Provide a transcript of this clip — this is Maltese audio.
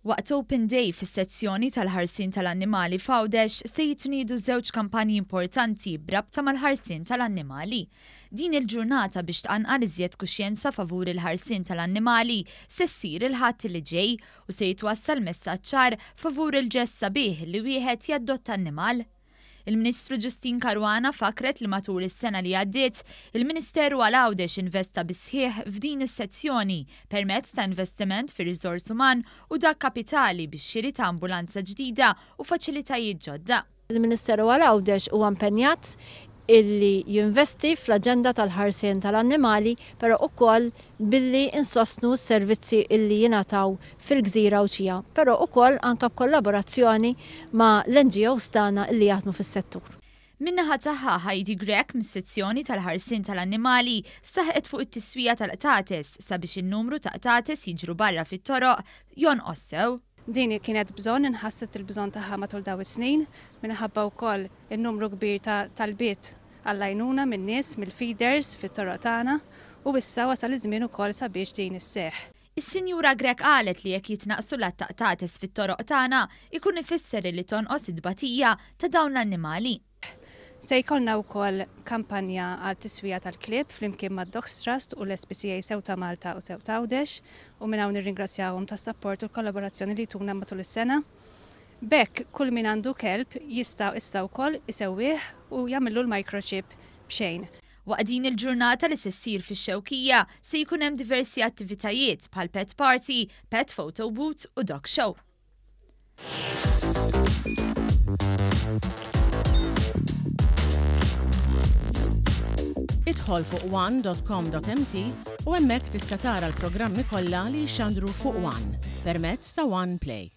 Waqt Open Day fis-sezzjoni tal-ħarsien tal-annimali f'Għawdex se jitniedu żewġ kampanji importanti b'rabta mal-ħarsien tal-annimali. Din il-ġurnata biex tqanqal iżjed kuxjenza favur il-ħarsien tal-annimali se ssir il-Ħadd li ġej u se jitwassal messaġġ ċar favur il-ġest sabiħ li wieħed jaddotta annimal. Il-Ministru Justyne Caruana fakkret li matul is-sena li għaddiet, il-Ministeru għal Għawdex investa bis-sħiħ f'din is-sezzjoni permezz ta' investiment fir-riżors uman u dak kapitali bix-xiri ta' ambulanza ġdida u faċilitajiet ġodda. Il-Ministeru għal Għawdex huwa impenjat illi jinvesti fl-aġenda tal-ħarsien tal-annimali però ukoll billi nsostnu s-servizzi illi jingħataw fil-gżira Għawdxija però ukoll anke b'kollaborazzjoni ma' l-NGOs tagħna illi jaħdmu fis-settur. Min-naħa tagħha, Heidi Grech mis-sezzjoni tal-ħarsien tal-annimali saħqet fuq it-tiswija tal-qtates sabiex in-numru ta' qtates jiġru barra fit-toroq jonqos sew. Din kienet bżonn, inħasset il-bżonn tagħha matul dawn is-snin, minħabba wkoll in-numru kbir ta' talbiet għall-għajnuna min-nies, mill-feeders fit-toroq tagħna u issa wasal iż-żmien ukoll sabiex din isseħħ. Is-Sinjura Grech qalet li jekk jitnaqqsu l-għadd ta' qtates fit-toroq tagħna, ikun ifisser illi tonqos it-tbatija ta' dawn l-annimali. Se jkollna wkoll kampanja għal tiswija tal-klieb flimkien mad-Dogs Trust u l-SPCA sew ta' Malta u sew ta' Għawdex u minn hawn nirringrazzjahom tas-sapport u l-kollaborazzjoni li jtuna matul is-sena. B'hekk kull min għandu kelb jista' issa wkoll isewwih u jagħmillu l-microchip b'xejn. Waqt din il-ġurnata li se ssir fix-Xewkija se jkun hemm diversi attivitajiet bħal pet party, pet photo booth u dog show. Idħol fuq one.com.mt u hemmhekk tista' tara l-programmi kollha li jixxandru fuq One permezz ta' One Play.